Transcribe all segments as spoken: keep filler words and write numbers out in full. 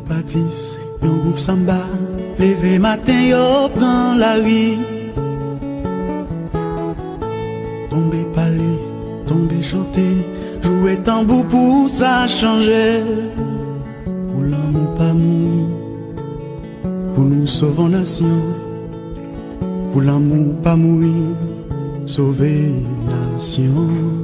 Batis, yon gwoup sanba, leve maten yo pran lari. Tonbe pale, tonbe chante, joure tanbou pou sa chanje. Pou lanmou pa mouri, pou nou sove yon nasyon. Pou lanmou pa mouri, sove nasyon.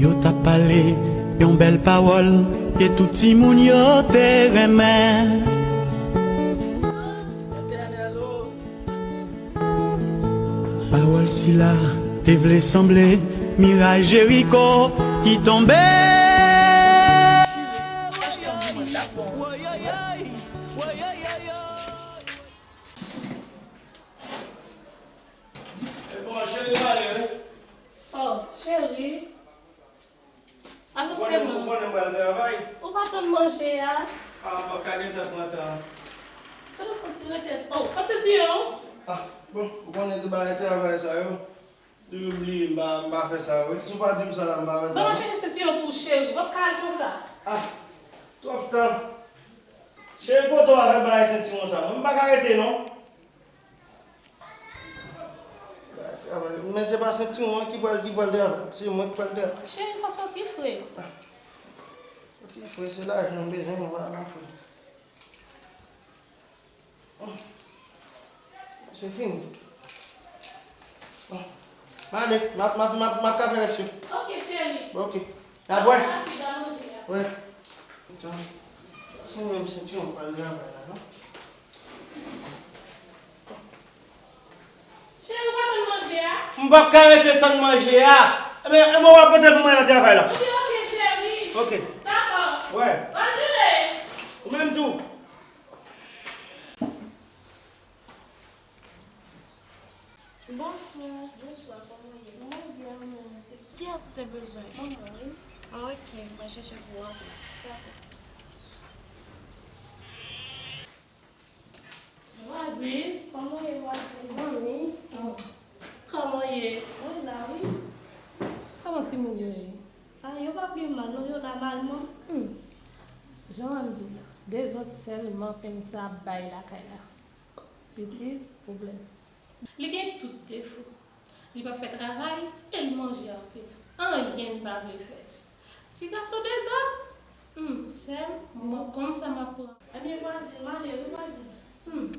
Yo t ap pale yon bèl pawòl ke tout timoun yo te renmen. Pawòl sila te vle sanble miray Jeriko ki tonbe. E bon, cheri, m ale, wi. Oh, cheri. Avanse non. Ou konnen m pral travay. Ou pa tann manje a? A, m p ap ka gentan pran tan. Telefòn ti rete. Oh, pa ti di yon. A, bon, ou konnen tout bagay travay sa yo. Toujou bliye, m pa, m pa fè sa, wi. Si w pa di m sa la, m pa fè sa, non. Ban m al chèche sentiwon pou ou, cheri. W ap ka al konsa. A, twòp tan. Cheri, kote w avèk bagay sentiwon sa? Mwen, m pa ka rete, non. Men se pa sentiwon an ki pral, ki pral travay. Se mwen ki pral travay. Cheri, fò soti fre. A. Soti fre, se lajan m bezwen, mwen pa nan fre. Se fini. Bon. M ale, m ap, m ap, m ap, m ap ka fè rès yo. Ok, cheri. Ok. N a bwè? Rapid, a manje a. Wi. Sa se menm sentiwon m pral travay la, non? Cheri, ou pa tann manje a? M p ap ka rete tann manje a. Ebyen, ebyen, w ap pote pou mwen nan travay la. Ebyen, ok, cheri. Ok. Dakò. Wè. Bòn jounen. Ou menm tou. Bonswa. Bonswa, kòman w ye? Mwen byen, mwen. Se kiyès ou te bezwen? Manman, wi. Ah, ok, mwen chèche pou w antre. Dakò. Vwazin, kòman w ye, vwazin? Zanmi, kòman w ye? Mwen la, wi. Kòman timoun yo ye? Ah, yo pa pi mal, non, yo la malman. Hmm. Jan w ap di w la, dezòd sèlman penn sa ap bay lakay la. Pitit, pwoblèm. Li gen tout defo. Li pa fè travay e l manje anpil. Anyen li pa vle fè. Ti gason dezòd. Hmm, sè m, mwen konn sa m ap pran. Ebyen, vwazin, m ale wi, vwazin. Hmm.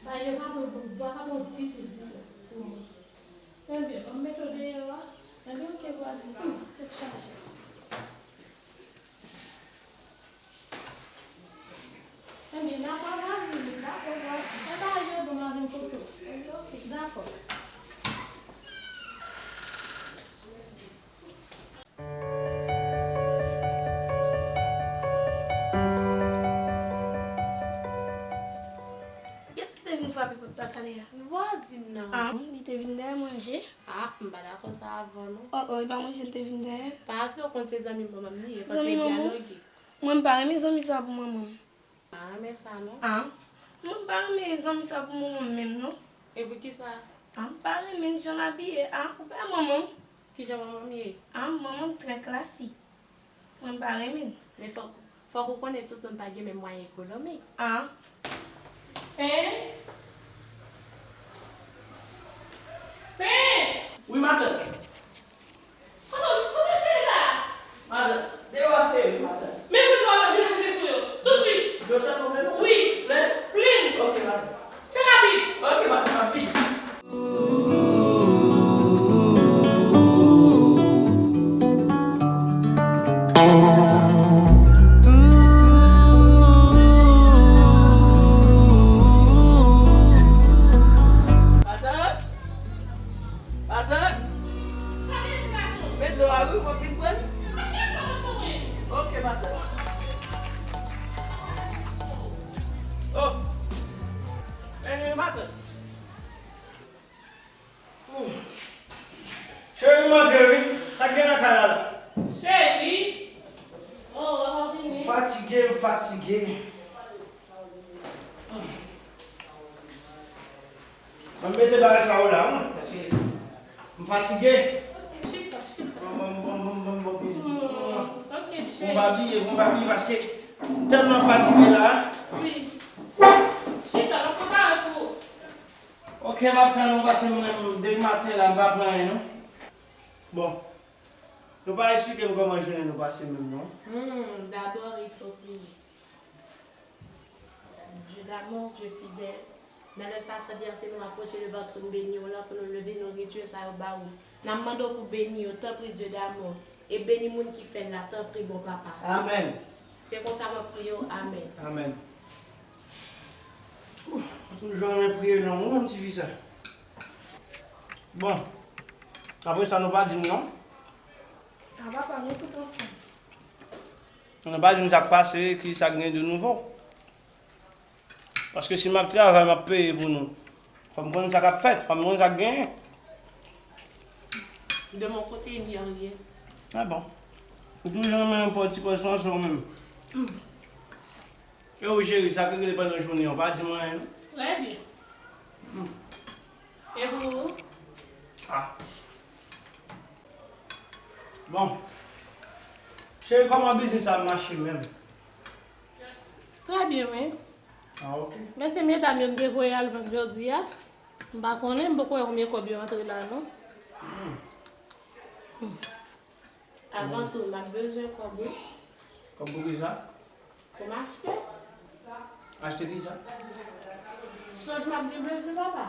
Bay yo pa bon, bon, bwa pa bon ditou, ditou pou mwen. Ebyen, ban m mete w deyò a. Ebyen, ok, vwazin. Hmm, tèt chaje. Ebyen, dakò, vwazin, dakò, vwazin. Sa ta rive, bon, m a vin kote w. Ebyen, ok, dakò. Kiyès ki te vin frape pòt la talè a? Vwazin nan. Ah, li te vin dèyè manje. Ah, m pa dakò sa avan, non. Oh, oh, e pa manje l te vin dèyè? Pa vle w konn se zanmi manman m li ye, fòk yo dyaloge. Mwen, m pa renmen zanmi sa pou manman m. M pa renmen sa, non. Ah, mwen, m pa renmen zanmi sa pou manman m menm, non. E poukisa? Ah, m pa renmen jan l abiye. Ah, ou pa manman m. Kijan manman m ye? Ah, manman m trè klasik. Mwen, m pa renmen l. Men fòk, fòk ou konnen tout moun pa gen menm mwayen ekonomik. Ah. Pen? Pen? Wi, matant. Kote, kote w te ye la? Matant, deyò a te ye, matant. Men pou dlo a vin rive sou yo. Touswit. Dlo sa tonbe non? Wi. Plen? Plen. Ok, matant. Fè rapid. Ok, matant, m ap vini. Matant? Matant? Sa gen ti gason? Men dlo a wi, fòk vin pran. Mwen gen dlo nan men mwen. Ok, matant. Oh. Men, matant. Cheri, manje wi. Sa k gen nan kay la la? Cheri. Oh, w ap vini? M fatige, m fatige. Mwen mete bagay sa yo la, wi, paske m fatige. Ok, chita, chita. Bon, bon, bon, bon, bon, bon. Bon, pa bliye, bon, pa bliye, paske m tèlman fatige la. Wi. Chita, m ap prepare pou ou. Ok, m ap tann ou, paske mwen menm, depi maten la, m pa pran anyen, non. Bon, nou pa eksplike m kòman jounen nou pase menm, non. Hmm, d'abord, il faut prier. Dieu d'amour, Dieu fidèle, nan lè sa, Sentèsprè, nou apwoche devan twòn beni w lan pou nou leve nouriti sa yo ba ou. N ap mande w pou beni yo, tanpri, Dieu d'amour, e beni moun ki fè l la, tanpri, bon Papa. Amèn. Se konsa mwen priye w, amèn. Amèn. Ou toujou renmen priye non, ou menm ti fi sa. Bon, apre sa, nou pa di m non. A papa, nou tout ansanm. Nou pa di m sa k pase, ki sa k gen de nouvo. Paske si m ap travay, m ap peye pou nou. Fò m konn sa k ap fèt, fò m konn sa k genyen. De mon côté, il n'y a rien. Ah bon. Ou toujou renmen pran ti pòz sou ou menm. E ou cheri, sa k regle pandan jounen an, pa di mwen anyen non. Très bien. E pou ou? Ah. Bon. Cheri, kòman biznis sa ap mache menm? Très bien, wi. Ah, ok. Men se medam yo m te voye al vann jodi a. M pa konnen, m poko wè konbyen kòb yo antre la non. Avan tou, m ap bezwen kòb wi. Kòb pou kisa? Pou m achte. Achte kisa? Chans m ap gen bezwen, papa.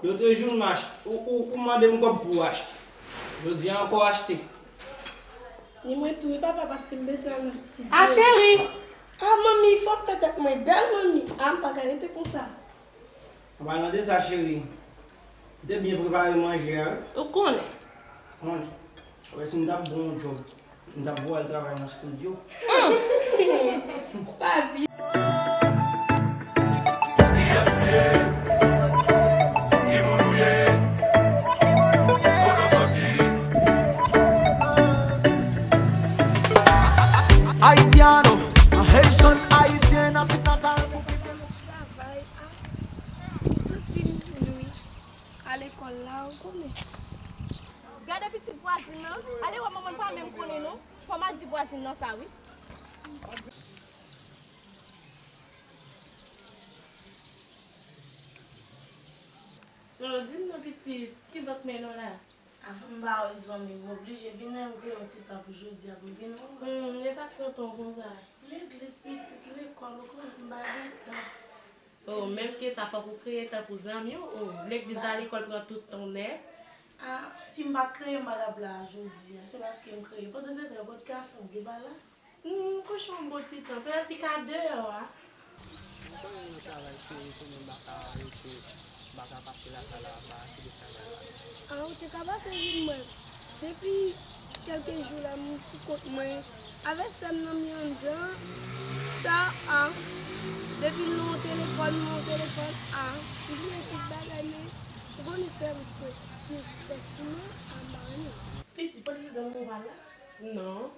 Yo te jwenn m achte. Ou, ou, ou mande m kòb pou achte. Jodi a ankò achte. Ni mwen tou wi, papa, paske m bezwen al nan estidyo. A, cheri! A, manmi, fò m fè tèt mwen bèl, manmi. A, m pa ka rete konsa. An palan de sa, cheri, m te byen prepare manje a, wi. Ou konnen. Konnen. Apre si m t ap bon djòb, m t ap voye al travay nan estidyo. Papi. Haitiano, a Haitian, Haitian, natif natal pou pite. Travay a, m santi m lwi. A lekòl la, ou konnen. Gade pitit vwazin nan. Ale wè manman l pa menm konnen non. Fò m al di vwazin nan sa wi. Non, di m non pitit, ki vant mennen w la? Ah, m pa wè zanmi m, m oblije vin wè m kreye yon ti tan pou jodi a pou m vin wè w. Hmm, e sa k pran tan w konsa? Legliz pitit, lekòl, ou konnen m pa gen tan. Oh, menm ke sa fòk ou kreye tan pou zanmi w. Oh, legliz la, lekòl pran tout tan w nèt. Ah, si m pa t kreye, m pa t ap la a jodi a. Se paske m kreye. Pandan se tan, yo pot ka sanble pa la. Hmm, kouche yon bon ti tan. Petèt li ka deyò a. M konnen nan travay, cheri, konnen m pa ka rete, m pa ka pase lakay la, m pa kite travay la. Ah, ou te ka pase vin wè m. Depi kèlke jou la, m pou kont mwen. Avè sè m nan mi anndan, sa a, depi l nan yon telefòn, nan yon telefòn, a, m bliye tout bagay, men ou konnen sè m ti estrès pou mwen, a, m pa renmen. Pitit, polis nan mwen pa la? Non.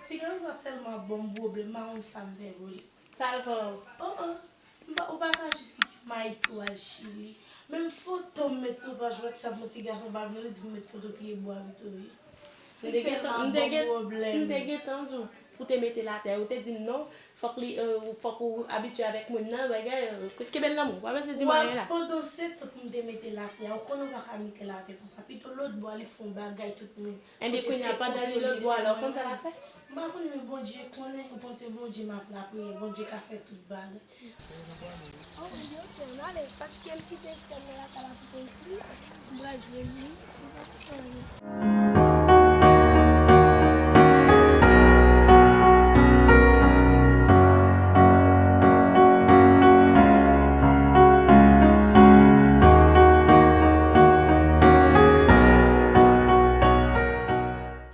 Ti gason sa tèlman ap ban m pwoblèm, m pa konn sa m fè pou li. Sa l fè w? Oh, oh. M pa, ou pa ka jis kite m Ayiti w al Chili. Menm foto m met sou paj WhatsApp mwen, ti gason pa vle, li di m met foto pye bwa m tou wi. M te gentan, m te gen, m te gentan di w pou te mete l atè. Ou te di m non, fòk li, euh, fòk ou abitye avèk moun nan, bagay, euh, kenbe l nan men w. Pa bezwen di m anyen la. Pandan se tan pou m te mete l atè, ou konnen ou pa ka mete l atè konsa. Pito lòt bò a li fè yon bagay tout moun. Enben, kounye a, pandan li lòt bò a la, ou konn sa l ap fè? M pa konnen, men Bondye konnen, ou konn se Bondye m ap lapriyè, Bondye ka fè tout bagay. Oh, yo, ok, n ale, paske m kite sè m nan lakay la pou te ekri, m pral jwenn li, m pa konn sa anyen.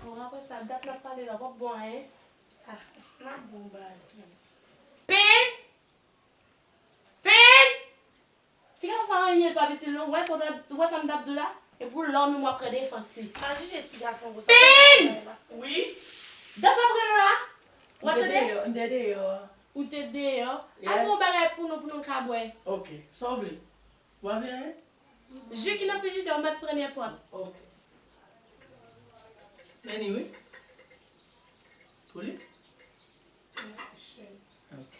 Bon, apre sa, dat n ap pale la, w ap bon anyen. Ah, m ap bon bagay. Pen! Pen! Ti gason sa anyen l pa itil non. Ou wè sa, ou wè sa m t ap di w la? Epi w lòm w ap pran defans li. Pa jije ti gason konsa. Pen! Wi? Dat w ap rele la? W ap tande? M te deyò, m te deyò. Ou te deyò? Al gen yon bagay pou nou, pou nou ka bwè. Ok. Sa w vle? Ou pa vle anyen? Ji ki nan frijidè, ou mèt pran nenpòt. Ok. Anyway. Pou li? Mèsi, cheri. Ok.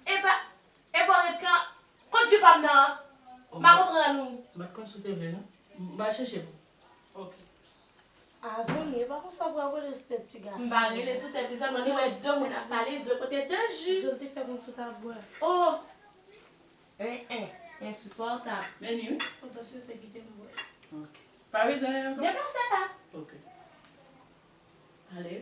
Epa, epa, w ret kan? Kot jip a m nan an? M pa konprann ou. M pa t konn si w te vle, non. M, m al chèche pou ou. Ok. A, zanmi, e pa konsa pou w ap rele sou tèt ti gason. M pa rele sou tèt li, sèlman li wè de moun ap pale, de kote de ji. Jan l te fè konn si w t ap bwè. Oh! En, en, ensipòtab. Men ni wi. Ou panse te kite m bwè. Ok. Pa bezwen ankò? Deplase la. Ok. Ale.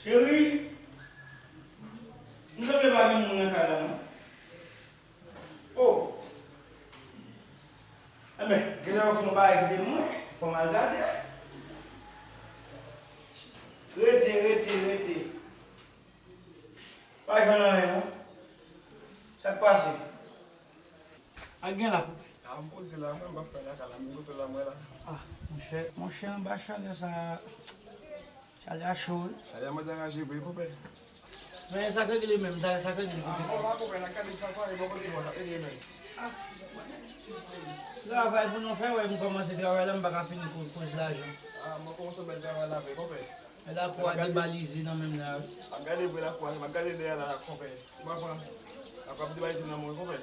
Cheri, m sanble pa gen moun nan kay la, non. Oh! Enben, genlè yo fè yon bagay kite mwen, fò m al gade. Rete, rete, rete. Pa jwenn anyen, non. Sa k pase? A gen la, konpè? A, m poze la, mwen, m ap fè lakay la, m kote la, mwen la. Ah, monchè, monchè, anba chalè sa, chalè a cho, wi. Chalè a mande raje vre, konpè. Men sa k regle menm, sa, sa k regle kote. Ah, bon, la, konpè, n a gade sa, konpè, bon, kote, bon, sa regle menm. Ah, travay pou nou fè, wè, m kòmanse travay la, m pa ka fini ko-, koz lajan. Ah, mwen kòmanse bèl travay la, vre, konpè. E lakou a debalize nan men m la, wi. M ap gade vre lakou a, m ap gade dèyè la, konpè. Si pa pran, lakou a ap debalize nan men w, konpè.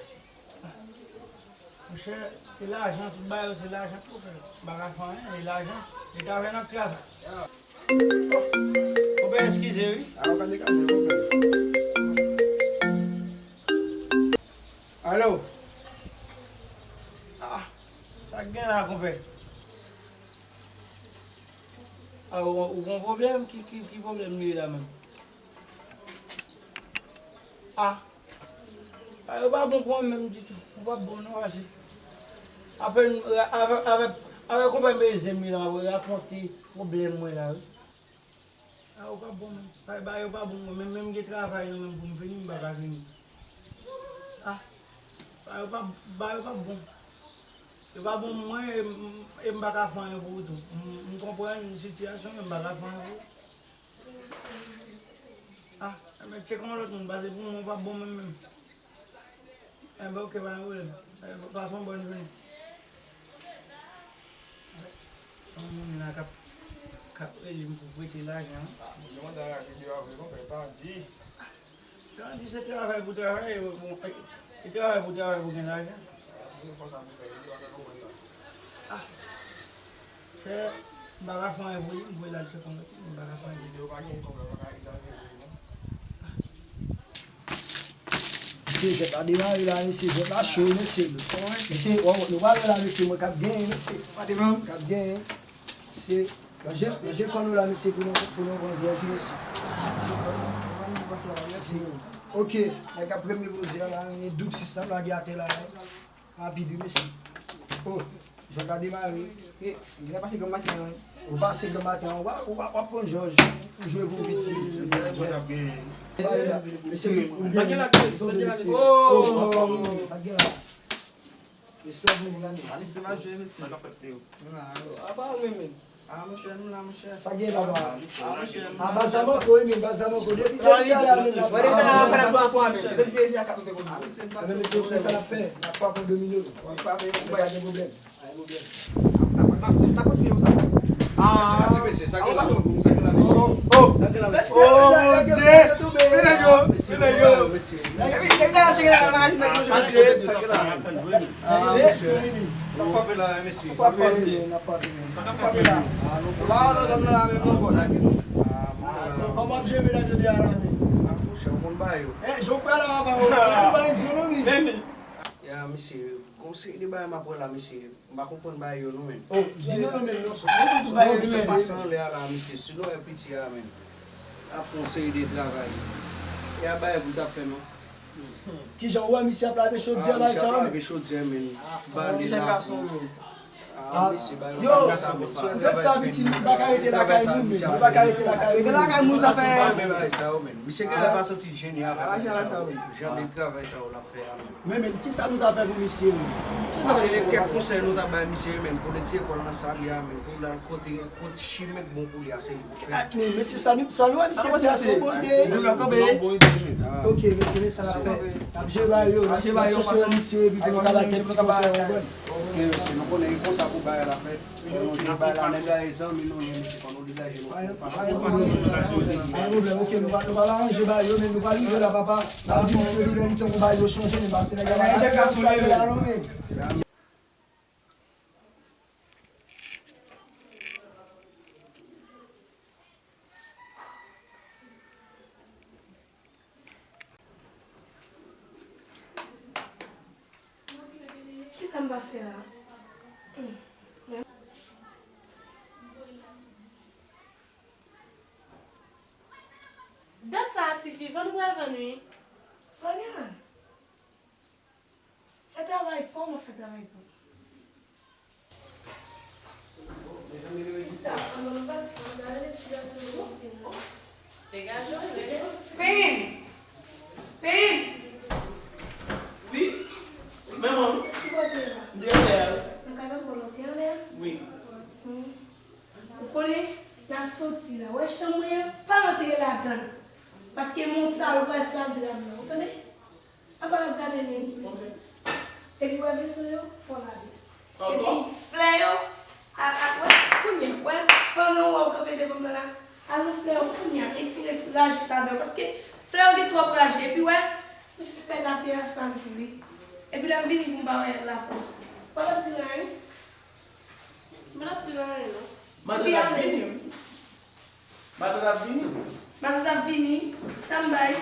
Monchè, se lajan, tout bagay yo se lajan pou fè. M pa ka fè anyen, e lajan. E travay n ap travay. Oh, konpè, eskize, wi. A, w ka degaje, konpè. Alo? Ah, sa k gen la, konpè? Ah, ou, ou gon pwoblèm? Ki, ki, ki pwoblèm li ye la menm? Ah, ah, yo pa bon pou mwen menm ditou. Yo pa bon non, pase apèn avèk, avèk, avèk konpè mezanmi la, rakonte pwoblèm mwen la, wi. Ah, yo pa bon menm. Bagay yo pa bon, mwen menm, menm gen travay nan menm pou m fini, m pa ka fini. Ah, bagay yo pa, bagay yo pa bon. Yo pa bon mwen, e m, e m pa ka fè anyen pou ou tou. M, m konprann sitiyasyon, men m pa ka fè anyen pou ou. Ah, enben, tcheke yon lòt moun, pase pou mwen, ou pa bon menm, menm. Enben, ok, pa gen pwoblèm. Enben, pase yon bòn jounen. Yon moun la k ap, k ap rele m pou prete lajan. Ah, moun yo mande raje de a vre, konpè, pa di. Tandis se travay pou travay, bon, e, e travay pou travay pou gen lajan. Ah, si se fòs a pou fè, li pa ka konprann sa. Ah, frè, m pa ka fè anyen pou li, m voye l al fè konn lòt moun, m pa ka fè anyen. Yo pa gen konpè, pa ka egzajere, non. Mesye, jwèt la demare la, mesye, jwèt la cho, mesye. Mesye, w, nou pral wè la, mesye, mwen k ap genyen, mesye. K ap genyen. Se ranje, ranje kò nou la, mesye, pou nou, pou nou pran vyèj, mesye. Ranje kò nou. Mesye, ok, nèg ap premye poze a la, gen doub sis la, lage atè la, rapid, wi, mesye. Oh, jwèt la demare. E, genlè pase granm maten an, wi. Ou pase granm maten an, w ap, w ap, w ap pran jòj, ou jwe pou piti. Mesye, ou byen? Sa gen la, mesye? Sa gen la, mesye? Oh, anfòm, wi. Sa gen la? Respè pou ou, Rani. Rani, se mal jwe, mesye. Sa k ap fèt, Leo? Ah, pa ou menm, menm. Ah, monchè, nou la, monchè. Sa gen, papa? Ah, monchè, nou la. Ah, baz la manke, wi, men baz la manke. Depi, depi talè a, menm, la. Wè, depi talè a, fè la dwa pou mwen. Depi se, se a kat nou te konn jwe. Ah, mesye, monchè, sa n ap fè. N ap frape de milyon. Wi, frape, wi. Pa gen pwoblèm. Pa gen pwoblèm. N ap, n ap kontinye konsa. Ah, ti mesye, sa gen la? Sa gen la, mesye? Oh, oh. Sa gen la, mesye? Oh, mon Dieu! Men nèg yo, men nèg yo. Mesye, mesye. Depi, depi talè a, tcheke la, la, la, la, la. Pase, sa gen la. Ah, mesye. N ap frape la, mesye. N ap frape, n ap frape. N ap frape la. Ah, non, non, non, non, la, menm non, bon. Ah, bon, m ap jwe medam yo de a la, men. Ah, monchè, ou konn ba yo. Eh, jòf la, la, ba yo. Ou ba yo, non, men. Ya, mesye, gon seri de bagay m ap wè la, mesye. M pa konprann bagay yo, non, men. Oh, di non, non, men, non, sou. Sou moun ki fè pase anlè a la, mesye. Sou nou e piti a, men. Ap fè yon seri de travay. E a bagay pou l t ap fè, non. Kijan w wè misye ap lave chodyè bay sa? Ah, misye ap lave chodyè, men. Bale la. Ah, yo, ou fè sa, pitit, li pa ka rete lakay moun, men. Li pa ka rete lakay moun. Rete lakay moun, sa fè. Misye genlè pa santi l jennen avèk sa yo. Jan li travay sa yo l ap fè a, men. Men, men, kisa nou ta fè pou misye, men? Misye, kèk konsèy nou ta bay misye, men, pou l retire kò l nan sa l ye a, men, pou l al kote, kot chimen k bon pou li a, se li pou fè. Ah, men, men, se sa nou, sa nou wè, misye di a se yon bon ide. Nou la kanpe. Ok, mesye, men sa n ap fè. N ap jere bagay yo, n ap chèche wè misye, epi pou nou ka bay kèk ti konsèy, ou konprann? Ok, mesye, nou konnen e konsa pou bagay la fèt. Fò nou jere bagay la, nèg la e zanmi nou ye, mesye, fò nou degaje nou. Pa gen pwoblèm, pa gen pwoblèm. Ok, nou va, nou va aranje bagay yo, men nou va rive la, papa. N ap di misye li lè li tan pou bagay yo chanje, men paske nèg la pa ka chanje bagay la non, men. Kisa m pa fè la? Dat sa a ti vivan, nou pral vann wi. Sa w gen la? Fè travay pa w, m ap fè travay pa m. Sista, an nou pati, an nou rele ti gason yo vin non. Degaje w, rele. Pin! Pin! Wi? Wi, manman. Ki kote la? M te anlè a. Nan kay papa w te anlè a? Wi. Hmm. Ou konnen, n ap soti la. Wè chanm mwen an, pa antre ladan l. Paske men w sal, ou pral sal dra m nan, ou tande? Apa w ap gade men. Ok. Epi wè veso yo, fò w lave. Epi flè yo, a, a, wè, kounye a, wè, pandan w wè w kanpe devan m nan la, al nan flè yo kounye a, retire raje k ladan yo, paske flè yo gen twòp raje, epi wè, m sispèk atè a sal tou wi. Epi lè m vini pou m pa wè lapo. Ou pa t ap di l anyen? M pa t ap di l anyen non. Epi ale. Matant ap vini. Matant ap vini. Sa m bay?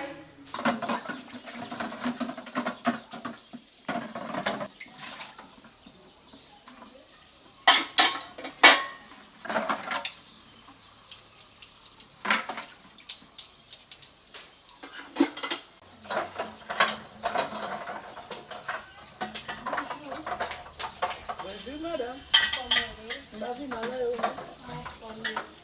Bonjou. Bonjou, madanm. Kòman w ye? M pa pi mal, e ou menm? Anfòm,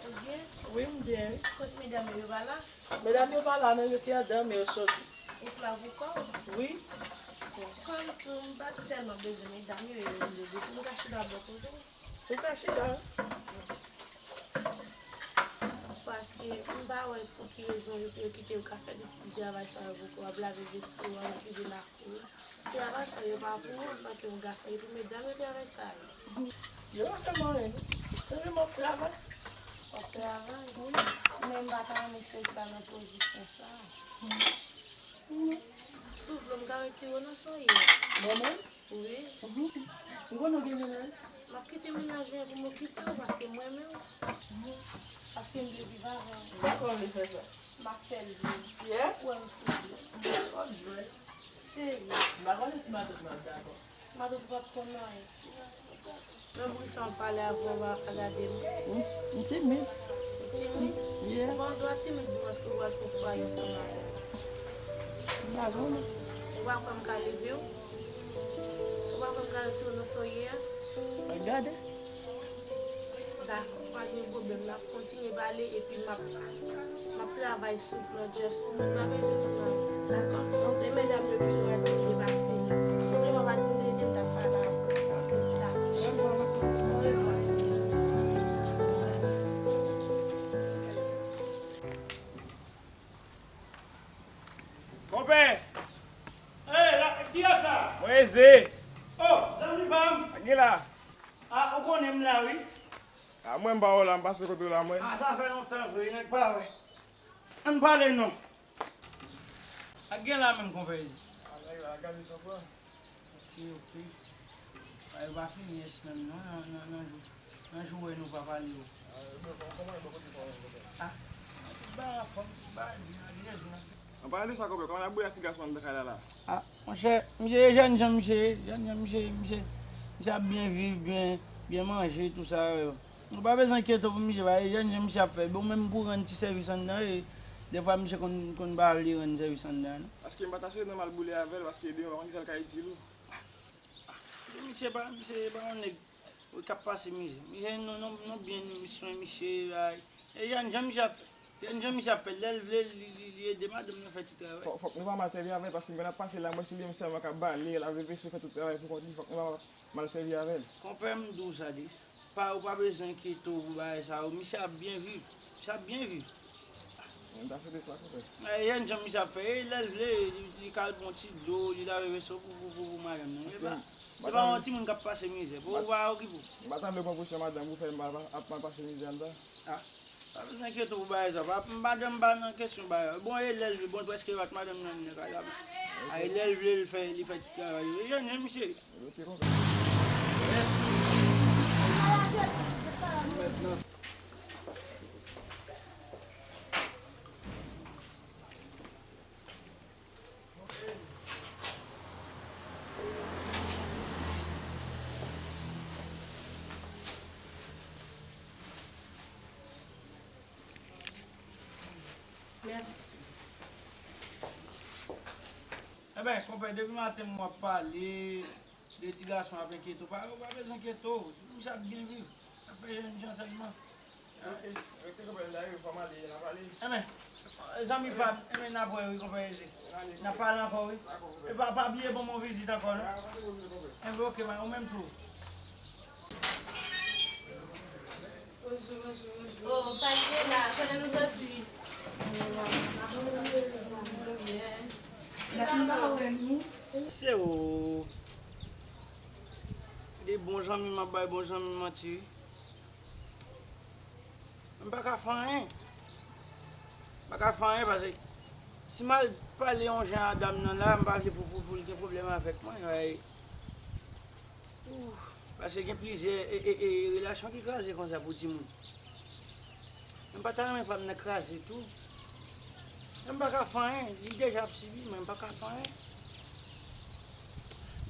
ou byen? Wi, m byen. Kot medam yo, yo pa la? Medam yo pa la, non, yo te andan, men yo soti. Ou pla pou kò w? Wi. Kòm tou, m pa t tèlman bezwen medam yo, yo vin depi si m ka chita bò kote w. Ou ka chita. Paske m pa wè pou ki rezon yo, yo kite yo ka fè tout travay sa yo pou kò w, ap lave veso, ap vide lakou. Travay sa yo pa pou ou antanke yon gason, e pou medam yo travay sa yo. Yo pa fè m anyen non. Se vre m ap travay. W ap travay? Wi. Men m pa ta renmen se w ki ta nan pozisyon sa. Si w vle, m ka retire w nan sa w ye a. Mwen menm? Wi. M konnen w gen mennaj. M ap kite mennaj mwen pou m okipe w paske m renmen w. Paske m vle viv avè w. M pa kwè w vle fè sa. M ap fè l vle. Yeah? Ou wè m sou vle. M pa konn jwe. Serye. M pa konnen si matant mwen ap dakò. Matant ou p ap konn anyen. Men poukisa w ap pale avè w, w pa ka gade m? M, m timid. Ou timid? Yeah. Ou pa gen dwa timid wi paske ou pral fè fwaye ansanm avè m. M pa konnen. Ou pa kwè m ka leve w? Ou pa kwè m ka retire w nan sa w ye a? Gade. Dakò, pa gen pwoblèm. N ap kontinye pale epi m ap, m ap travay sou plan just pou mwen. M pa bezwen konn anyen. Dakò? Lè medam yo vin, w a di m te pase. Senpleman pa di m te rete, m t ap pale avè w. Dakò. Orevwa. Konpè! Ey, la, kiyès sa? Mwen Eze. Oh, zanmi pa m. Ak gen la. Ah, ou konnen m la, wi. Ah, mwen m pa wè w la, m pase kote w la, mwen. Ah, sa fè lontan vre, nèg pa wè. Ann pale non. Ak gen la menm, konpè Eze. Ah, nèg la, gade sa w pran. Ok, ok. Bagay yo pa fini yès menm non, nan, nan, nan jou, nan jou wè nou pa pale yo. Ah, tout bagay anfòm, tout bagay byen, ak Jezi n ap. An palan de sa, konpè, kòman n ap boule ak ti gason an anndan kay la la? Ah, monchè, misye e jèn jan misye ye, jèn jan misye ye, misye, misye ap byen viv, byen, byen manje, tou sa yo. Ou pa bezwen enkyete w pou misye, pa e jèn jan misye ap fè. Bon, menm pou rann ti sèvis anndan, e defwa misye konn, konn pa vle rann sèvis anndan, non. Paske m pa ta swete n al boule avè l, paske demen w pa konn kisa l ka itil ou. Misye pa, misye pa yon nèg Wi, k ap pase mizè. Mizè, non, non, non, byen, misyon misye, ay. E jan, jan misye ap fè. Jan, jan misye ap fè. Lè l vle, li, li, li ede madanm nan fè ti travay. Fò, fòk nou pa mal sèvi avè l, paske lè n ap pase la, mwen se li menm sèlman k ap bale, lave veso, fè tout travay pou kont li. Fòk nou pa mal sèvi avè l. Konpè, m di w sa, di. Pa, ou pa bezwen enkyete w pou bagay sa yo. Misye ap byen viv. Misye ap byen viv. Mwen ta swete sa, konpè. E, jèn jan misye ap fè, e, lè l vle, li, li ka al pran ti dlo, li lave veso pou, pou, pou, pou madanm nan. Se pa, se pa yon timoun k ap pase mizè. Pou ou pa okipe w. M pa ta vle pran pozisyon madanm pou fè m pa, pa, ap mal pase mizè anndan. Ah, pa bezwen enkyete w pou bagay sa. Pa, madanm pa nan kesyon bagay. Bon, e lè l vle, bon, l prèske bat madanm nan nèg la. Ay, lè l vle, l fè, li fè ti travay. E jèn, jèn misye. Ok, konpè. Mèsi. Mèsi. Enben, konpè, depi maten m w ap pale de ti gason ap enkyete w. Pa, ou pa bezwen enkyete w. Misye ap byen viv. L ap fè jèn jan sèlman. Ok, rete konpè, m ta rive, fò m ale, n ap pale. Enben, zanmi pa m, enben, n ap wè wi, konpè Eze. N ap pale ankò wi. Dakò, konpè. E pa, pa bliye ban m yon vizit ankò, non? Dakò, se bon, konpè. Enben, ok, man, ou menm tou. Bonjou, bonjou, bonjou. Oh, sa k ye la? Kote nou soti? Se ou. De bon zanmi m ap bay bon zanmi manti wi. M pa ka fè anyen. M pa ka fè anyen paske si m al pale yon jan a dam nan la, m pa vle pou, pou, pou l gen pwoblèm avèk mwen. Ay. Ouh, paske gen plizyè, e, e, e, relasyon ki kraze konsa pou timoun. Men m pa ta renmen pa m nan kraze tou. Men m pa ka fè anyen. Li deja ap sibi, men m pa ka fè anyen.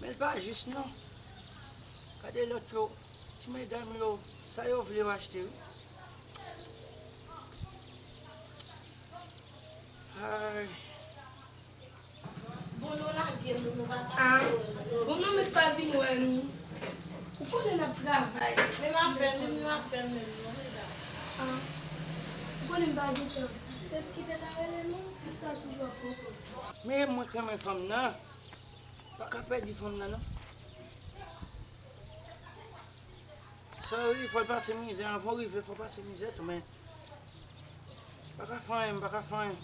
Men l pa jis non. Gade lòt yo, ti medam yo, sa yo vle yo achte wi. Ay. Bon, nou lage nou, nou pa pase wè nou. Bon, nou mèt pa vin wè nou. Ou konnen n ap travay. Menm apèl, menm yon apèl menm non, medam. Ah. Ou konnen m pa gen tan. Steph ki te ka rele nou, ti fi sa toujou ap pran pòz. Men mwen k renmen fanm nan. Pa ka pèdi fanm nan non. Sa wi, fò l pase mizè, anvan w rive, fò w pase mizè tou, men m pa ka fè anyen, m pa ka fè anyen.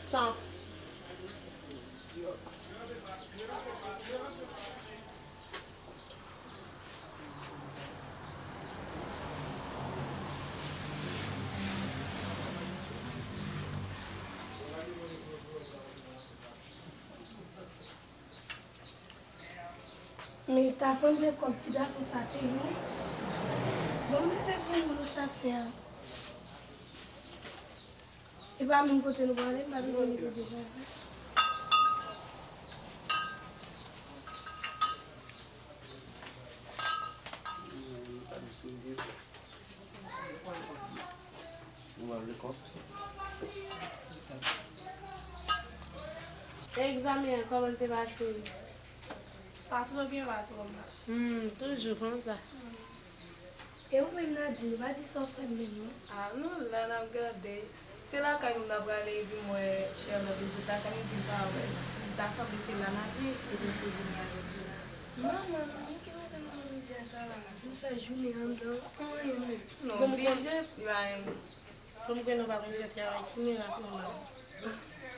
San. Men ta sanble kòb ti gason sa te lwen. Bon, m mete pou ou nan chasè a. E pa menm kote nou prale, m pa bezwen mete dechaje. E egzamen an, kòman l te pase? Pa twò byen, pa twò mal. Hmm, toujou konsa. E ou menm, Nadine, ou pa di sa w fè m menm non. Ah, nou la, n ap gade. Se lakay nou n ap prale, epi m wè Charlotte vizit lakay nou, di l pa wè l. Li ta sanble se la n ap ye, epi m te vini avèk li la. Manman, nou ki mete nou nan mizè sa la, nou fè jounen anndan, anyen menm. Nou oblije, li pa renmen. Kòm ke nou pa konn fè travay, ki mirak nou la?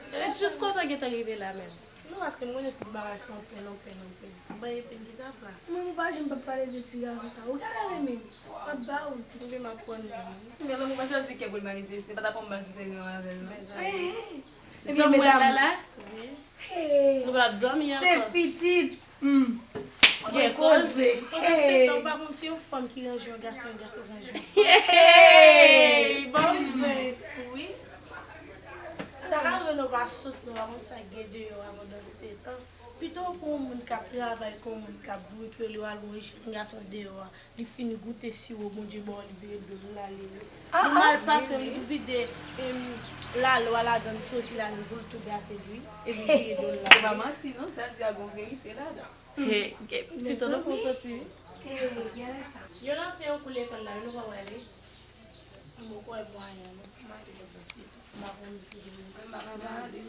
Se jis kontan gentan rive la menm. Non, paske m konnen tout bagay se yon pèn, yon pèn, yon pèn. M pa gen pèn ki t ap la. Manman, ou pa janm p ap pale de ti gason sa. Ou gade ale menm. M ap ba ou. Ebyen, m ap pran li. Men lanmou pa chwazi kè pou l manifeste. Pa ta pran m ba sou teren an avè l non. Ebyen, medam. Jan m wè l la la? Wi. Nou p ap zanmi ankò. Steph pitit. Hmm. Koze. Pandan se tan, ou pa konn si yon fanm ki ranje yon gason, yon gason ranje yon fanm. Hey! Bon zen. Wi. Sa ka rive nou pa soti, nou pa konn sa k gen deyò a pandan se tan. Pito pou yon moun k ap travay, pou yon moun k ap brikole, w al wè yon jèn gason deyò a. Li fin goute siwo Bondye ba w, li vire do l, l ale wi. Li mal pase, li vide, em, lalo a ladan l, soti ladan l pou l tou gate l wi. Epi l vire do l, l ale. Se pa manti non, sa l di a gon verite ladan. He, pito nou pou soti wi. Yo lanse yon kou lekòl la wi, nou pa prale? M poko wè mwayen non pou m ale nan pase tou. M pa konn ki gen. Mwen pa di.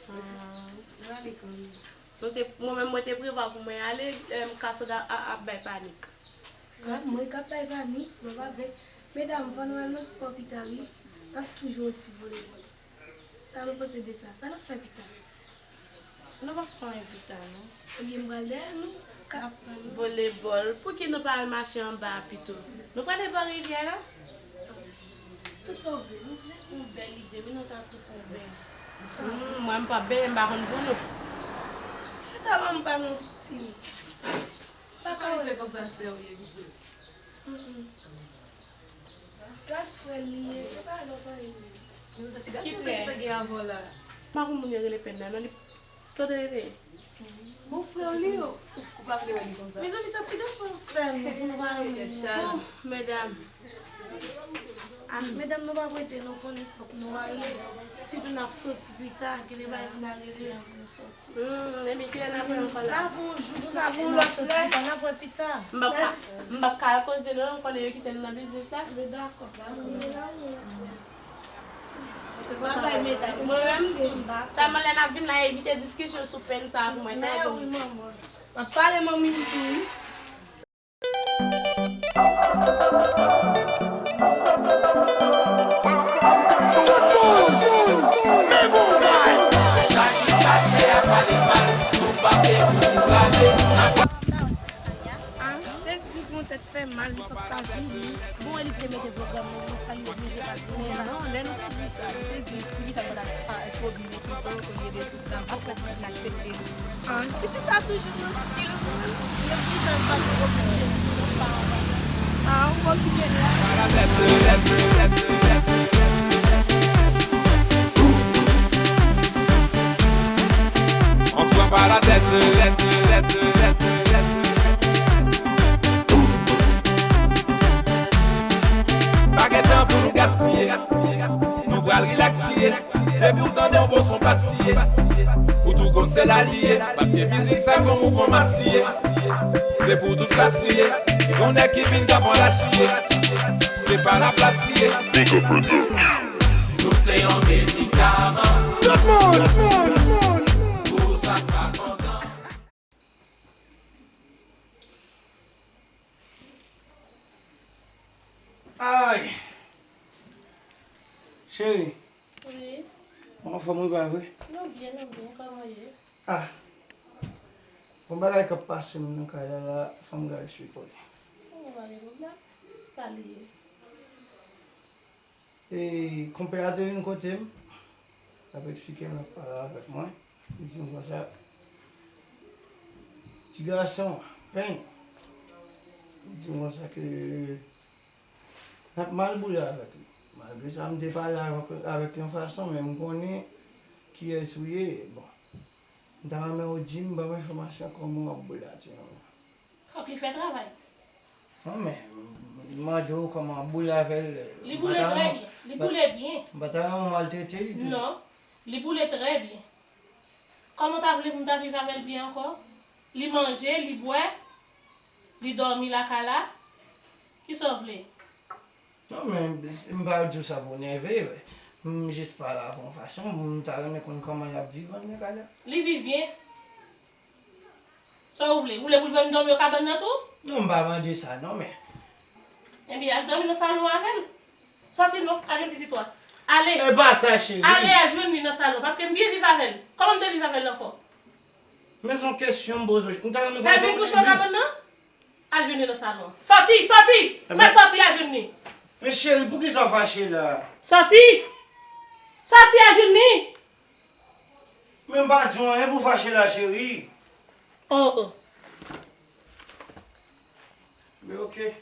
Nou ale kanmenm. Mwen te, mwen menm, mwen te prevwa pou mwen ale, em, Cassandra a- ap bay panik. Gad mwen k ap bay panik, mwen pa vle. Medam, fò nou al nan spò pita wi. N ap toujou yon ti volebòl. Sa nou panse de sa? Sa n ap fè pita? Nou p ap fè anyen pita non. Ebyen, m pral dèyè nou. Ka- Volebòl. Pouki nou pa al mache anba a pito? Nou prale bò rivyè la? Tout sa w vle, nou vle. Yon bèl ide wi, nou ta tou fè yon bèl. Hmm, mwen m p ap benyen, m pa konn pou nou. Tifi sa ban m pa nan stil. Pa ka wè. Se konsa serye pito. Mm, mm. Klas frè l li ye, yo pa lòt anyen. Ki frè? Ki te gen avan la? Pa konn moun yo rele Pèn nan non, li kote li te ye? Bon frè w li yo. Ou pa vle wè li konsa. Mezanmi, sa ti gason frè nou pou nou pa renmen li. Tèt chaje. Oh, medam. Ah, medam, nou pa prete, nou konnen fòk nou ale. Sitou n ap soti pita, genlè bagay vin ale lè pou nou soti. Hmm, epi kilè n ap wè ankò la? N ap wè yon jou konsa, n ap soti pita, n ap wè pita. M p ap ka, m p ap ka al kote nou, m konnen yo kite n nan biznis la. Anben dakò. Babay, medam. Mwen menm tou. Sèlman lè n ap vin la, evite diskisyon sou Pèn sa a pou mwen, tande? Mè wi, manman. M ap pale manmi m tou, wi. Tout moun, leve w bay. Sa ki kache a pale mal, nou p ap dekouraje. Ah, Steak di pou yon tèt fè mal, li p ap ka vini. Bon, e li ki te mete pwogram nan, men sa li oblije pa vini la. Non, lè nou te di sa, nou te di, poukisa nou pa t ap pa, pa oblije sou kò, olye de sou sa, m pa t kwè pou n aksepte. Ah, tifi sa toujou nan stil. Lè poukisa l pa t oblije di nou sa anvan? Ah, ou okipe l la. On se prend pas la tête. Pa gen tan pou nou gaspiye. Nou pral rilaks ye. Depi w tande yon bon son bas ye, ou tou konn se la li ye. Paske mizik sa se yon mouvman mas li ye. Se pou tout klas li ye. Si gon nèg ki vin k ap anrache ye, se pa laplas li ye. Big up Production. Nou se yon medikaman. Tout moun. Pou sa k pa kontan. Ay! Cheri. Wi. Ou anfòm wi, pa vre? Nou byen, nou byen. Kòman w ye? Ah! Gon bagay k ap pase m nan kay la, la, fò m gade eksplike w li. Ou pa gen pwoblèm. Sa li ye? E konpè a te vin kote m, l ap eksplike m, l ap pale avèk mwen. Li di m konsa, ti gason, Pèn, li di m konsa ke n ap mal boule avèk li. Malgre sa, m te pale avèk, avèk yon fason, men m konnen kiyès ou ye. Bon, m ta renmen ou di m, ban m enfòmasyon kòman w ap boule a ti nonm nan. Fòk li fè travay. Non, men, m mande w kòman boule avè l. Li boule trè byen. Li boule byen. M pa ta renmen w maltrete li tou. Non. Li boule trè byen. Kòman w ta vle pou m ta viv avè l byen ankò? Li manje, li bwè, li dòmi lakay la. Kisa w vle? Non, men, m pa di w sa pou w nève. M jis pale avè w yon fason. M ta renmen konn kòman y ap viv anndan kay la. Li viv byen. Sa w vle? Ou vle pou l vin dòmi nan kabann nan tou? Non, m pa mande sa non, men. Ebyen, al dòmi nan salon avè l. Sòti non, al jwenn pitit ou a. Ale. E pa sa, cheri. Ale, al jwenn li nan salon, paske m byen viv avè l. Kòman m te viv avè l ankò? Men se yon kesyon m poze w. M ta renmen konn kòman w viv. Fè vin kouche nan kabann nan? Al jwenn li nan salon. Sòti, sòti! Mwen sòti, al jwenn li. Men cheri, poukisa w fache la? Sòti! Sòti, al jwenn li! Men m pa di w anyen pou w fache la, cheri. Oh, oh. Men oke.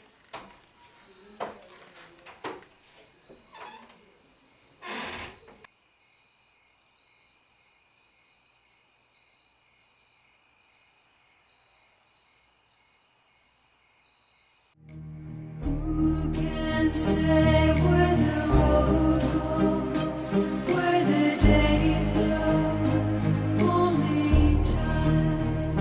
Who can say where the road goes, where the day flows? Only time.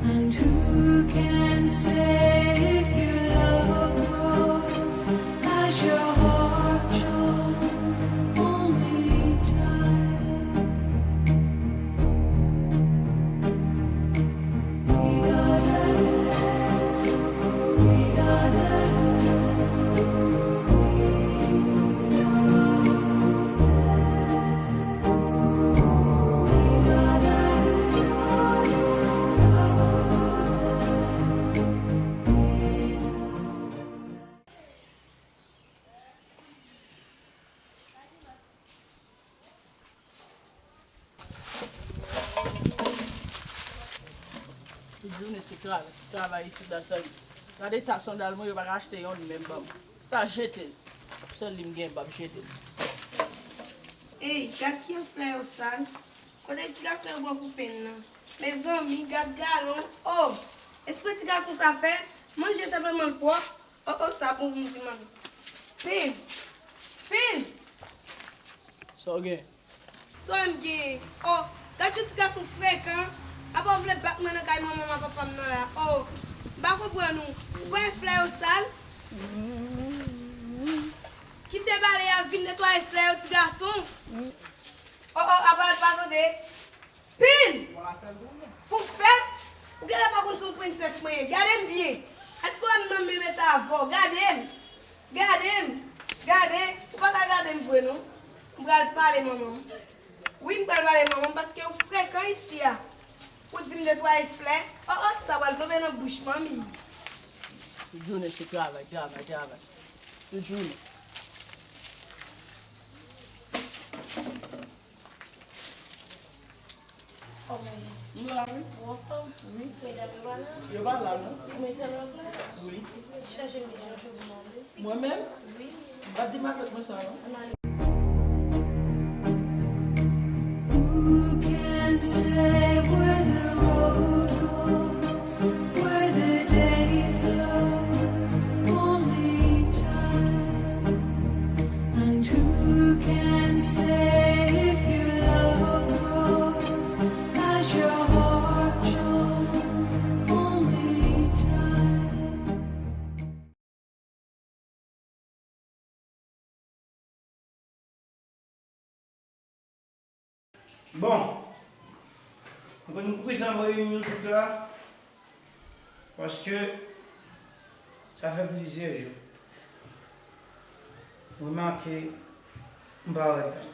And who can say if your love grows as your heart chose? Only time. Tout jounen se travay, travay isit la sèlman. Gade ta sandal mwen, yo pa ka achte yonn menm ban m. Ta jete l. Sèl li m gen, m p ap jete l. Ey, gad kijan flè yo sal. Kote ti gason yo pran pou Pen nan? Mezanmi, gad galon. Oh! Espre ti gason sa fè, manje senpleman l pwòp. Oh oh, sa bon pou m di manmi. Pen! Pen! Sa w gen? Sa m gen? Oh, gad yon ti gason frekan. Apa w vle bat mwen nan kay manman m ak papa m nan la? Oh, m pa konprann ou. Ou pa wè flè yo sal? Kite bale a vin netwaye flè yo, ti gason. Oh oh, apa l pa tande? Pen! Pou fèt? Ou genlè pa konn se yon prensès mwen ye. Gade m byen. Èske w wè m nan menm eta avè w? Gade m. Gade m. Gade. Ou pa ka gade m vre non. M pral pale manman m. Wi, m pral pale manman m paske ou frekan isi a. Ou di m netwaye flè. Oh oh, sa pral tonbe nan bouch manmi. Tout jounen se travay, travay, travay. Tout jounen. Kòman ye? M la wi. Ou anfòm? Wi. Medam yo pa la? Yo pa la non. Ou met sèl w ap la? Wi. Chèche medam yo pou mande. Mwen menm? Wi. M pa t di makèt mwen sa non. Ann ale. Who can say where the road goes, where the day flows? Only time. And who can say if your love grows as your heart chose? Only time. Bon, mwen konn prezan mwen reyini nou tout la, paske sa fè plizyè jou. M remake m pa wè Pen.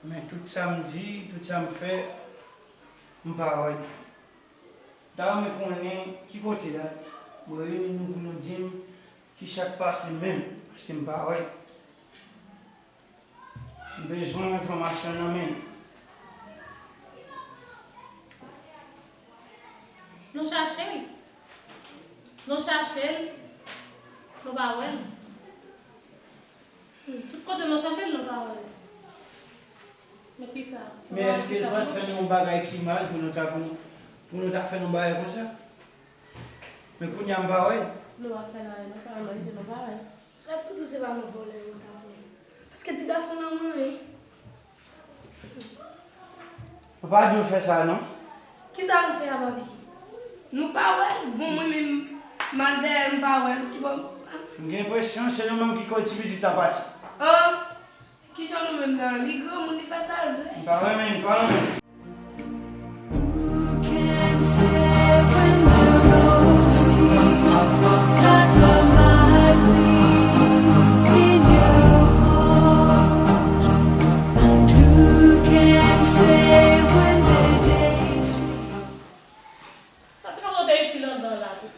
Men tout sa m di, tout sa m fè, m pa wè. M ta renmen konnen ki kote l al. Mwen reyini nou pou nou di m kisa k pase menm, paske m pa wè l. M bezwen enfòmasyon nan men l. Nou chache l. Nou chache l. Nou pa wè l. Tout kote nou chache l, nou pa wè l. Men kisa? Men èske l pa t fè nou yon bagay ki mal pou nou ta, pou nou, pou nou ta fè nou bagay konsa? Men kounye a m pa wè l. Nou pa fè l anyen non, sèlman nou kite nou pa wè l. Sa pou di se pa nou vòlè yo ta pran. Paske ti gason nan mwen. Papa di w fè sa non. Kisa nou fè a papi? Nou pa wè l. Bon mwen menm m al dèyè m pa wè l. Ki bò. M gen enpresyon se nou menm ki koz ti pitit la pati. Oh! Kijan nou menm nan? Li granmoun, li fè sa l vle. M pa renmen, m pa renmen. Who can say when the roads meet that love might be in your heart? And who can say when the days Sa ti gason te itil anndan la tou.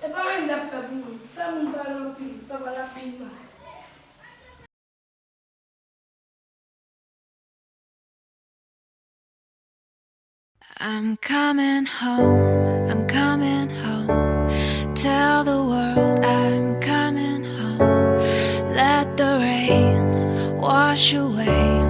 E pa anyen n ap fè pou nou. Fè moun pale anpil, pa pale anpil non. I'm coming home, I'm coming home Tell the world I'm coming home. Let the rain wash away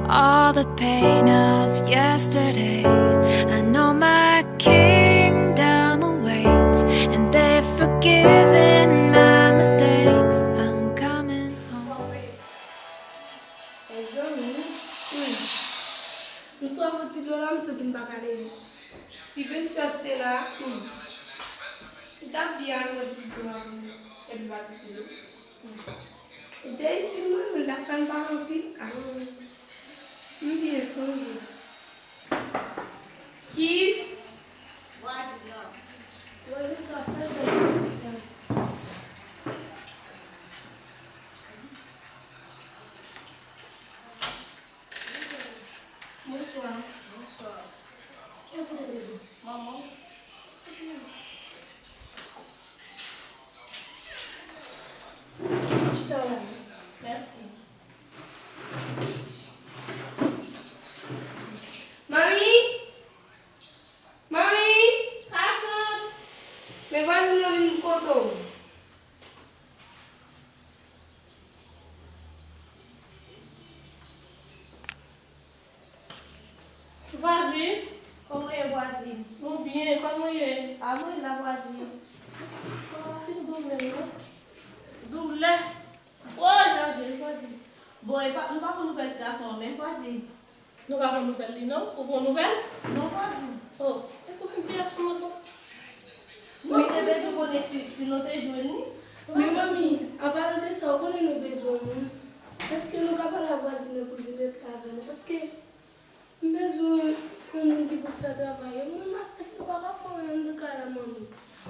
all the pain of yesterday. I know my kingdom awaits, and they've forgiven my mistakes. I'm coming home. Mezanmi, hmm. M swaf yon ti dlo la, m santi m pa ka leve. Si Princess te la, hmm, li t ap byen al pran ti dlo a pou nou. Epi pa ti dlo. Hmm. Li te itil mwen, men l t ap fè m pale anpil. Ah, m byen sonje. Ki? Vwazin nan. Vwazin sa fè, sa fè. Bonswa. Bonswa. Kiyès ou te bezwen? Manman. Chita la. Mèsi. Manmi! Manmi! Kasann! Men vwazin nan vin kote w. Vwazin? Kòman w ye, vwazin? Mwen byen, kòman w ye? A, mwen la, vwazin. Kò a fin dou menm, non? Doulè? Woy, chaje, vwazin. Bon, e pa, nou pa pran nouvèl ti gason an menm, vwazin? Nou pa pran nouvèl li, non? Ou pran nouvèl? Non, vwazin. Oh, e pou ki direksyon w sot? Non, m te bezwen konnen si, si nou te jwenn li. Men manmi, an palan de sa, ou konnen nou bezwen yon moun. Èske nou ka pale a vwazin nan pou l vin rete avè nou? Paske m bezwen yon moun ki pou fè travay. Mwen, Master Flo pa ka fè anyen anndan kay la, manmi.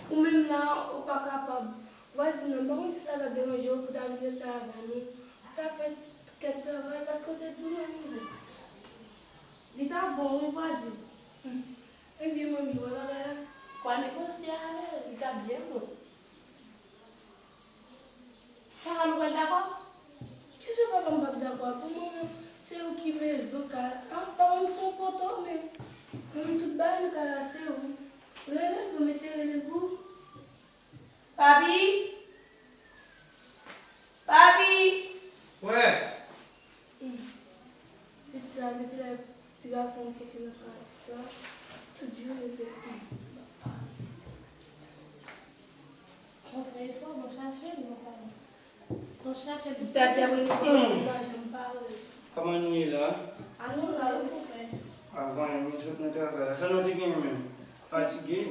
Ou menm la, ou pa kapab. Vwazin nan, m pa konn si sa ta deranje w pou w ta vin rete avè nou. Ou ta fè kèk travay, paske w te di w nan mizè. Li ta bon, wi, vwazin. Hmm. Ebyen, manmi, wè bagay la? W a negosye avè l, li ta byen bon. Papa nou pral dakò? Kijan papa m p ap dakò? Pou mwen, se ou ki mezon kay la. An, papa m se yon poto, men mwen menm tout bagay nan kay la se ou. Rele l, bon, mesye, rele l pou ou. Papi? Papi? Wè. Hmm. Pitit sa, depi lè ti gason an soti nan kay la, tout jounen se, hmm. Mwen fè efò, mwen chache l, mwen pa, mwen chache l. Tèt y ap rele, mwen pa janm pare. Kòman nou ye la? A nou la, wi, koupen. Avan, mwen sot nan travay la. Sa nou te genyen menm? Fatige?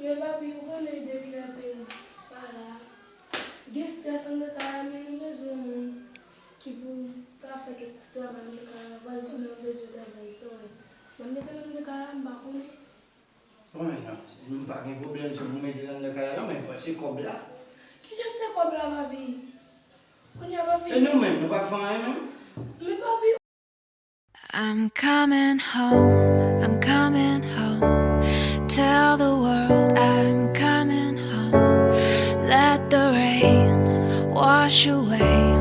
Men papi, ou konnen depi lè Pen pa la, gen estrès anndan kay la, men nou bezwen yon moun ki pou ka fè kèk ti travay anndan kay la. Vwazin nan bezwen travay, sòy. Nan mete l anndan kay la, m pa konnen. Bon, men non, m pa gen pwoblèm, se pou mete l anndan kay la, non, men se kòb la. Kijan se kòb la, papi? Kounye a, papi. E nou menm, nou pa fè anyen menm? Men papi. I'm coming home, I'm coming home. Tell the world I'm coming home. Let the rain wash away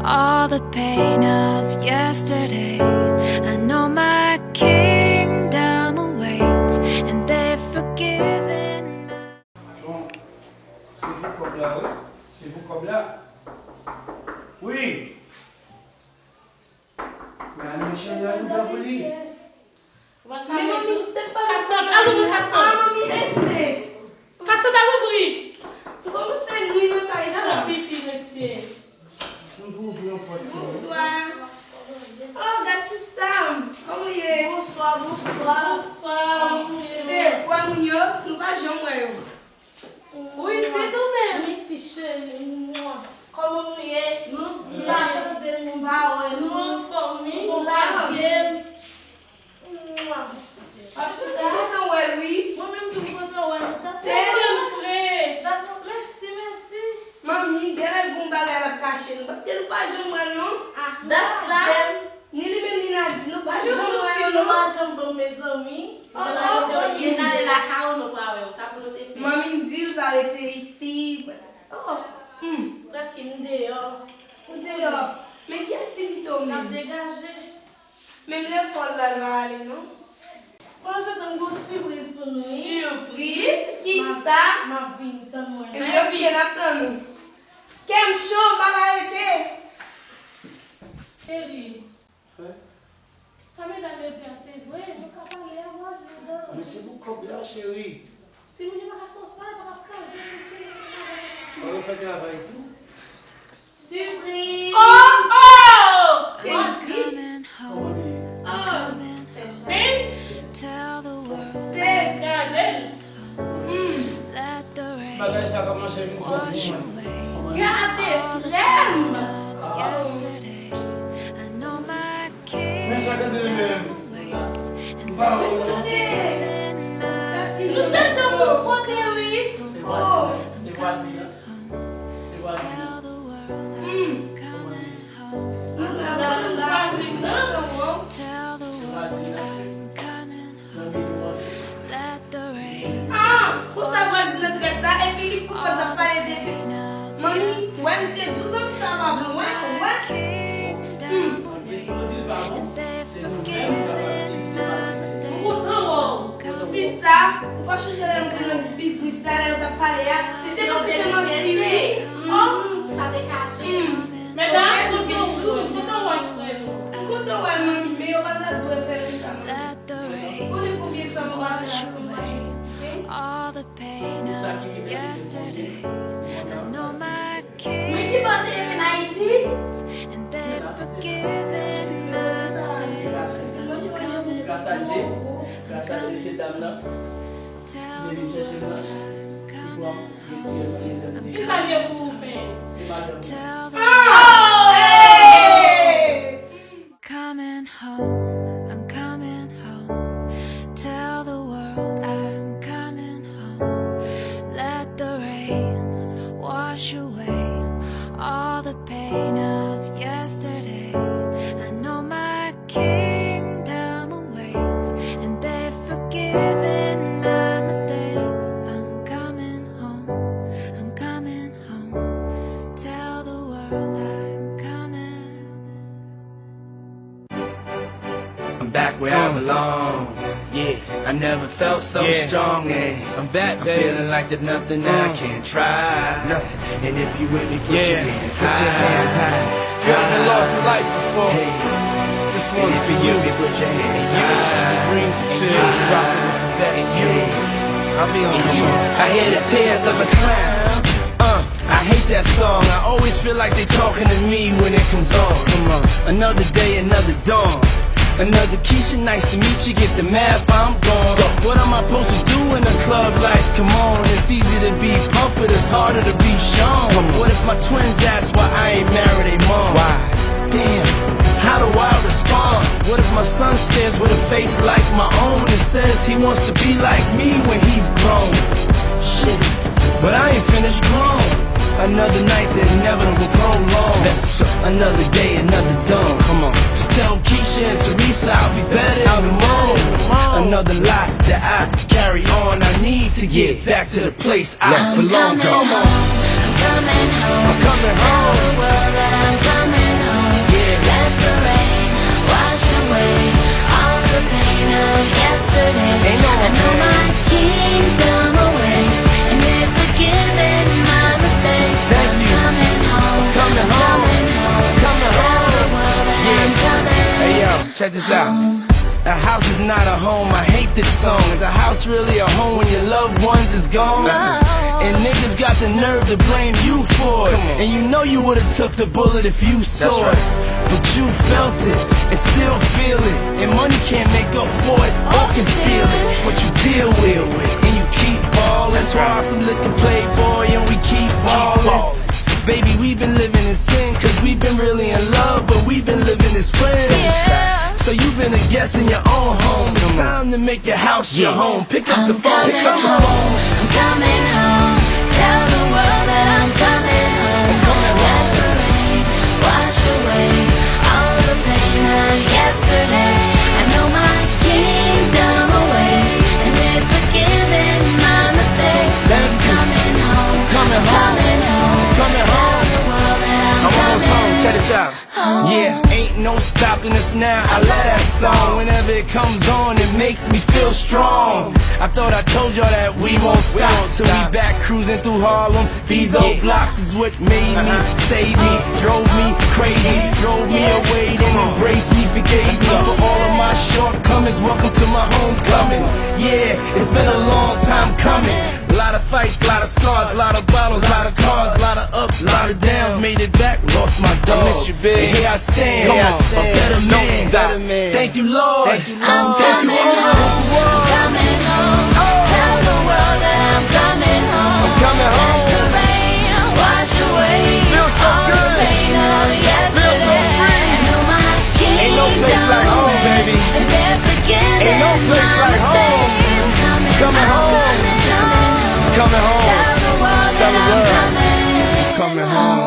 all the pain of yesterday. I know my kingdom awaits, and they've forgiven my Bon, se pou kòb la, wi. Se pou kòb la. Wi. Men al mechan nan nou pa pou li. Men manmi, Steph pa vin. Kasant, al ouvri, Kasant. Ah, manmi, men Steph. Kasant, al ouvri. M kòmanse nwi nan kay sa. Gad yon ti fi, mesye. M pou ouvri yon pòt pou ou. Bonswa. Oh, gad sista m. Kòman w ye? Bonswa, bonswa. Bonswa, kòman w ye? Steph, wè moun yo, nou pa janm wè yo. Wi, se tou menm. Mèsi, cheri. Mwa. Kòman nou ye? Nou byen. M pa tande nou, m pa wè nou. Nou anfòm, wi. Nou lage m. Mwa. Mèsi, cheri. M kontan wè l, wi. Mwen menm tou, m kontan wè nou. Sa fè jan fre. Dakò, mèsi, mèsi. Manmi, genlè gon bagay l ap kache nou, paske nou pa janm wè l, non. Ah, dat sa. Ni li menm, ni Nadi, nou pa janm wè yo, non. Nou pa janm bon mezanmi. Oh, oh. Depi n ale lakay ou, nou pa wè yo. Sa pou nou te fè? Manmi di l pa rete isi. Oh, hmm. Prèske m deyò. Ou deyò. Men ki aktivite w menm? M ap degaje. Menm lekòl la, l pa ale, non. Pandan se tan, m gon sipriz pou nou, wi. Sipriz? Kisa? M ap vin, tann mwen. Ebyen, oke, n ap tann ou. Kè m cho, m pa ka rete. Cheri, sa medam yo di a, se vre, nou ka pale a vwazin nan. Men se pou kòb la, cheri. Timoun yo pa ka konsa, yo pa ka kraze tout telefòn nan. Fò yo fè travay tou. Sipriz! Oh, oh! Sipriz! Oh! Men, se gade l. Hmm. Bagay sa kòmanse vin kòmik mwen. Gade frè m! Men sa gade menm. M pa wè. Kote? Nou chèche pou kote, wi. Se vwazin nan. Se vwazin nan. Se vwazin nan. Hmm. Nou la, nou la. Se vwazin nan. Se vwazin nan. Nan miwa. Ah, pou sa vwazin nan trèt la, epi li poko sa pale de fi. Manmi, wè m te di w zanmi sa pa bon, wè, wè. Hmm. Manmi, si w di l pa bon, se nou menm k ap ap di l te mal. M kontan wè w. Sista, ou pa chonje lè m te nan biznis la, lè yo t ap pale a? Se te paske se manti, wi. Oh, sa te kache. Hmm. Medam, m kontan wè w, m kontan wè frè nou. M kontan wè l, manmi, men yo pa ta dwe fè nou sa, manmi. Ou konnen konbyen tan nou pase ansanm la, hein? Mwen ki bò te vin Ayiti? Gras a Dye, gras a Dye, se dam nan ki te vin chèche m nan, ki pran retirè nan dezyèm peyi. Kisa l ye pou ou, Pen? Se madanm mwen. Oh! Hey! Coming home, I'm coming home. Tell the world I'm coming home. Let the rain wash away all the pain of yesterday. I know my kingdom awaits, and they've forgiven my mistakes. I'm coming home, I'm coming home. Tell the world I'm coming. I'm back where I belong. Yeah, I never felt so strong. And I'm back, I'm feeling like there's nothing I can't try. And if you with me, put your hands high. Girl, I lost a life before. Hey, this one is for you. Put your hands high. Dreams fulfilled, you rockin' with that. And you, I mean, you. I hear the tears of a clown. Uh, I hate that song. I always feel like they talking to me when it comes on. Come on. Another day, another dawn. Another Keisha, nice to meet you. Get the math, I'm gone. What am I supposed to do when the club lights come on? It's easy to be pumped, but it's harder to be shown. What if my twins ask why I ain't married a mom? Why? Damn, how do I respond? What if my son stares with a face like my own and says he wants to be like me when he's grown? Shit, but I ain't finished grown. Another night, the inevitable prolonged. Another day, another dawn. Come on. Just tell Keisha and Teresa I'll be better in the morning. Another lie that I carry on. I need to get back to the place I belong. I'm coming home. I'm coming home. Tell the world that I'm coming home. Yeah. Let the rain wash away all the pain of yesterday. Ain't no more pain. I know my kingdom awaits, and they've forgiven my mistakes. Thank you. I'm coming home. I'm coming home. Coming home. Tell the world that I'm coming home. Hey, yo, check this out. A house is not a home. I hate this song. Is a house really a home when your loved ones is gone? And niggas got the nerve to blame you for it. And you know you would've took the bullet if you saw it. But you felt it and still feel it. And money can't make up for it or conceal it. What you deal with, and you keep ballin'. That's why some lick the playboy and we keep ballin'. Baby, we been living in sin, cause we been really in love, but we been living as friends. Yeah. So you been a guest in your own home. It's time to make your house your home. Pick up the phone, come on. I'm coming home. I'm coming home. Tell the world that I'm coming home. Let the rain wash away all the pain of yesterday. I know my kingdom awaits, and they've forgiven my mistakes. I'm coming home. Coming home. Coming home. Tell the world that I'm coming home. Check this out. Yeah, ain't No stopping us now. I love that song. Whenever it comes on, it makes me feel strong. I thought I told y'all that we won't stop till we back cruising through Harlem. These old blocks is what made me, saved me, drove me crazy, drove me away, then embraced me, forgave me for all of my shortcomings. Welcome to my homecoming. Yeah, it's been a long time coming. A lot of fights, a lot of scars, a lot of bottles, a lot of cars, a lot of ups, a lot of downs. Made it back, lost my dog. I miss you, big. And here I stand, a better man. Thank you, Lord. Thank you, Lord. I'm coming home. I'm coming home. Tell the world that I'm coming home. I'm coming home. Let the rain wash away all the pain of yesterday. Feel so good. Feel so free. Ain't no place like home, baby. Ain't no place like home. Coming home. Coming home. Tell the world. Coming home.